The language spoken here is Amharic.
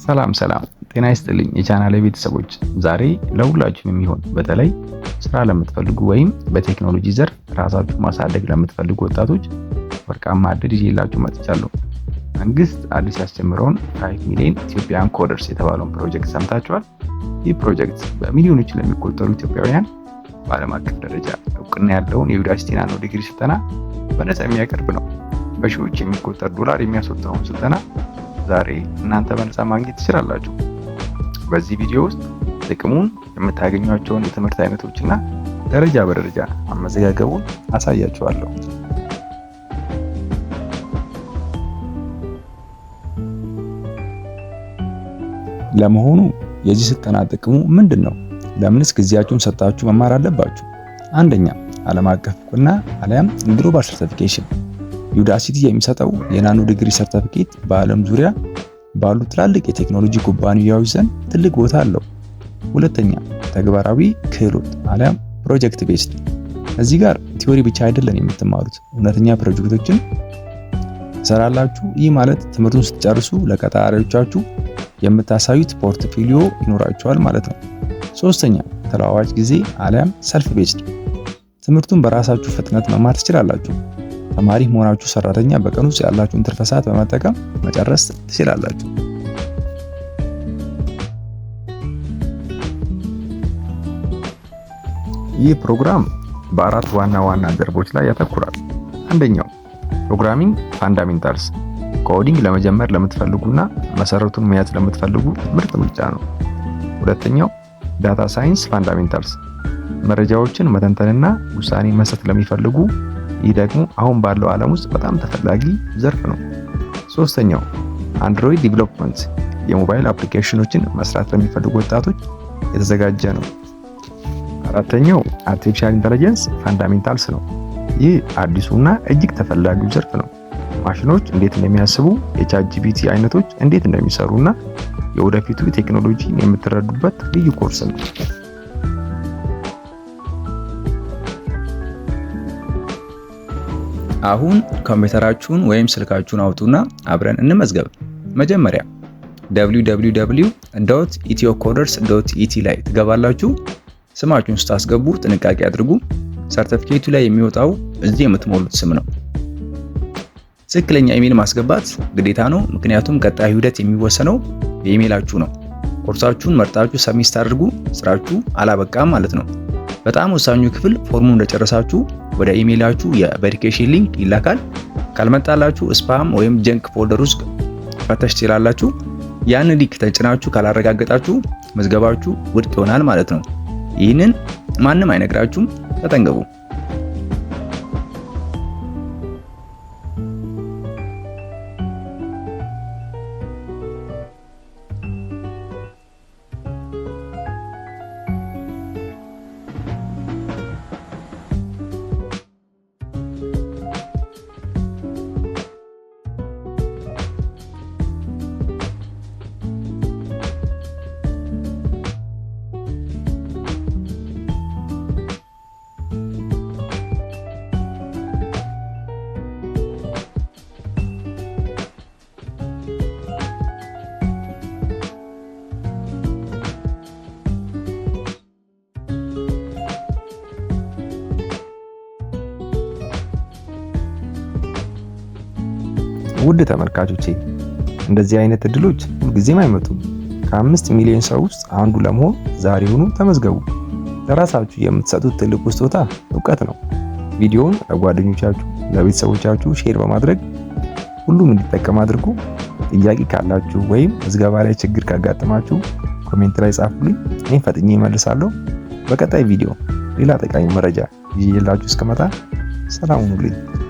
ሰላም ሰላም፣ ጤና ይስጥልኝ የቻናሌ ቤተሰቦች። ዛሬ ለሁላችሁም የሚሆን፣ በተለይ ስራ ለምትፈልጉ ወይም በቴክኖሎጂ ዘርፍ ራሳችሁ ማሳደግ ለምትፈልጉ ወጣቶች ወርቃማ እድል ይዤላችሁ መጥቻለሁ። መንግስት አዲስ ያስጀመረውን 5 Million Ethiopian Coders የተባለውን ፕሮጀክት ሰምታችኋል? ይህ ፕሮጀክት በሚሊዮኖች ለሚቆጠሩ ኢትዮጵያውያን በዓለም አቀፍ ደረጃ እውቅና ያለውን የ Udacity ናኖ ዲግሪ ስልጠና በነፃ የሚያቀርብ ነው። በሺዎች የሚቆጠር ዶላር የሚያስወጣውን ስልጠና ዛሬ እናንተ በነፃ ማግኘት ትችላላችሁ። በዚህ ቪዲዮ ውስጥ ጥቅሙን፣ የምታገኟቸውን የትምህርት አይነቶችና ደረጃ በደረጃ አመዘጋገቡን አሳያችኋለሁ። ለመሆኑ የዚህ ስልጠና ጥቅሙ ምንድን ነው? ለምንስ ጊዜያችሁን ሰጥታችሁ መማር አለባችሁ? አንደኛ፣ ዓለም አቀፍ እውቅና አሊያም global certification። Udacity የሚሰጠው የናኖ ዲግሪ ሰርተፊኬት በዓለም ዙሪያ ባሉ ትላልቅ የቴክኖሎጂ ኩባንያዎች ዘንድ ትልቅ ቦታ አለው። ሁለተኛ፣ ተግባራዊ ክህሎት አሊያም project based። እዚህ ጋር theory ብቻ አይደለም የምትማሩት፣ እውነተኛ ፕሮጀክቶችን ትሰራላችሁ። ይህ ማለት ትምህርቱን ስትጨርሱ ለቀጣሪዎቻችሁ የምታሳዩት portfolio ይኖራችኋል ማለት ነው። ሶስተኛ፣ ተለዋዋጭ ጊዜ አሊያም self paced። ትምህርቱን በራሳችሁ ፍጥነት መማር ትችላላችሁ። ተማሪ ሆናችሁ ሰራተኛ፣ በቀን ውስጥ ያላችሁን ትርፍ ሰዓት በመጠቀም መጨረስ ትችላላችሁ። ይህ ፕሮግራም በአራት ዋና ዋና ዘርፎች ላይ ያተኩራል። አንደኛው programming fundamentals፣ coding ለመጀመር ለምትፈልጉና መሰረቱን መያዝ ለምትፈልጉ ምርጥ ምርጫ ነው። ሁለተኛው data science fundamentals፣ መረጃዎችን መተንተንና ውሳኔ መስጠት ለሚፈልጉ፣ ይህ ደግሞ አሁን ባለው ዓለም ውስጥ በጣም ተፈላጊ ዘርፍ ነው። ሶስተኛው Android development፣ የሞባይል application ኖችን መስራት ለሚፈልጉ ወጣቶች የተዘጋጀ ነው። አራተኛው artificial intelligence fundamentals ነው። ይህ አዲሱና እጅግ ተፈላጊው ዘርፍ ነው። ማሽኖች እንዴት እንደሚያስቡ፣ የ ChatGPT አይነቶች እንዴት እንደሚሰሩና የወደፊቱ ቴክኖሎጂን የምትረዱበት ልዩ ኮርስ ነው። አሁን ኮምፒውተራችሁን ወይም ስልካችሁን አውጡና አብረን እንመዝገብ። መጀመሪያ www.ethiocoders.et ላይ ትገባላችሁ። ስማችሁን ስታስገቡ ጥንቃቄ አድርጉ። ሰርተፊኬቱ ላይ የሚወጣው እዚህ የምትሞሉት ስም ነው። ትክክለኛ ኢሜል ማስገባት ግዴታ ነው፣ ምክንያቱም ቀጣዩ ሂደት የሚወሰነው በኢሜላችሁ ነው። ኮርሳችሁን መርጣችሁ submit ስታደርጉ ስራችሁ አላበቃም ማለት ነው። በጣም ወሳኙ ክፍል ፎርሙን እንደጨረሳችሁ ወደ ኢሜይላችሁ የ verification link ይላካል። ካልመጣላችሁ spam ወይም junk folder ውስጥ መፈተሽ ትችላላችሁ። ያን link ተጭናችሁ ካላረጋገጣችሁ ምዝገባችሁ ውድቅ ይሆናል ማለት ነው። ይህንን ማንም አይነግራችሁም፣ ተጠንቀቁ። ውድ ተመልካቾቼ፣ እንደዚህ አይነት እድሎች ሁልጊዜም አይመጡም። ከ5 ሚሊዮን ሰው ውስጥ አንዱ ለመሆን ዛሬውኑ ተመዝገቡ። ለራሳችሁ የምትሰጡት ትልቁ ስጦታ እውቀት ነው። ቪዲዮውን ለጓደኞቻችሁ፣ ለቤተሰቦቻችሁ share በማድረግ ሁሉም እንዲጠቀም አድርጉ። ጥያቄ ካላችሁ ወይም ምዝገባ ላይ ችግር ካጋጠማችሁ comment ላይ ጻፉልኝ፣ እኔም ፈጥኜ እመልሳለሁ። በቀጣይ ቪዲዮ ሌላ ጠቃሚ መረጃ ይዤላችሁ እስክመጣ ሰላም ሁኑልኝ።